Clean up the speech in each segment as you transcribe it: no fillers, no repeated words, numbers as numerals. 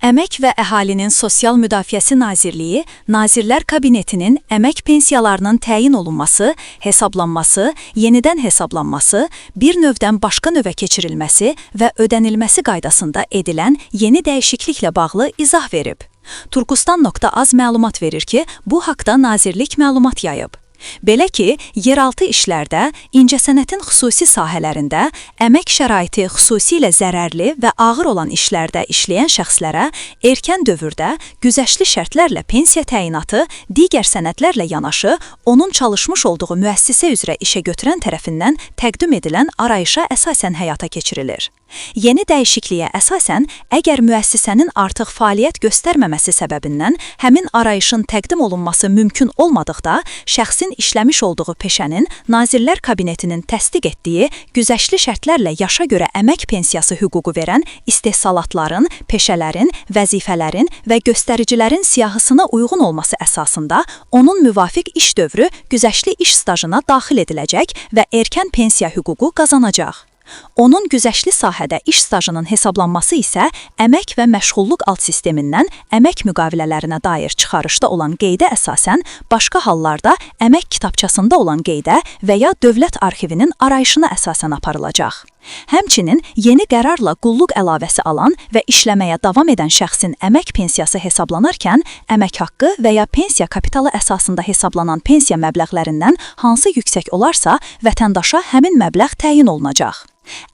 Əmək və Əhalinin Sosial Müdafiəsi Nazirliyi Nazirlər Kabinetinin əmək pensiyalarının təyin olunması, hesablanması, yenidən hesablanması, bir növdən başqa növə keçirilməsi və ödənilməsi qaydasında edilən yeni dəyişikliklə bağlı izah verib. Turkustan.az məlumat verir ki, bu haqda nazirlik məlumat yayıb. Belə ki, yeraltı işlərdə, incəsənətin xüsusi sahələrində, əmək şəraiti xüsusilə zərərli və ağır olan işlərdə işləyən şəxslərə erkən dövrdə güzəştli şərtlərlə pensiya təyinatı digər sənədlərlə yanaşı, onun çalışmış olduğu müəssisə üzrə işə götürən tərəfindən təqdim edilən arayışa əsasən həyata keçirilir. Yeni dəyişikliyə əsasən, əgər müəssisənin artıq fəaliyyət göstərməməsi səbəbindən həmin arayışın təqdim olunması mümkün olmadıqda, şəxsin işləmiş olduğu peşənin Nazirlər Kabinetinin təsdiq etdiyi güzəştli şərtlərlə yaşa görə əmək pensiyası hüququ verən istehsalatların, peşələrin, vəzifələrin və göstəricilərin siyahısına uyğun olması əsasında onun müvafiq iş dövrü güzəştli iş stajına daxil ediləcək və erkən pensiya hüququ qazanacaq. Onun güzəştli sahədə iş stajının hesablanması isə əmək və məşğulluq alt sistemindən əmək müqavilələrinə dair çıxarışda olan qeydə əsasən başqa hallarda əmək kitabçasında olan qeydə və ya dövlət arxivinin arayışına əsasən aparılacaq. Həmçinin yeni qərarla qulluq əlavəsi alan və işləməyə davam edən şəxsin əmək pensiyası hesablanarkən əmək haqqı və ya pensiya kapitalı əsasında hesablanan pensiya məbləğlərindən hansı yüksək olarsa, vətəndaşa həmin məbləğ təyin olunacaq.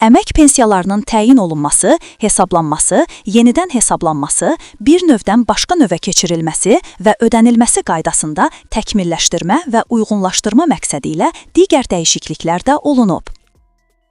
Əmək pensiyalarının təyin olunması, hesablanması, yenidən hesablanması, bir növdən başqa növə keçirilməsi və ödənilməsi qaydasında təkmilləşdirmə və uyğunlaşdırma məqsədi ilə digər dəyişikliklər də olunub.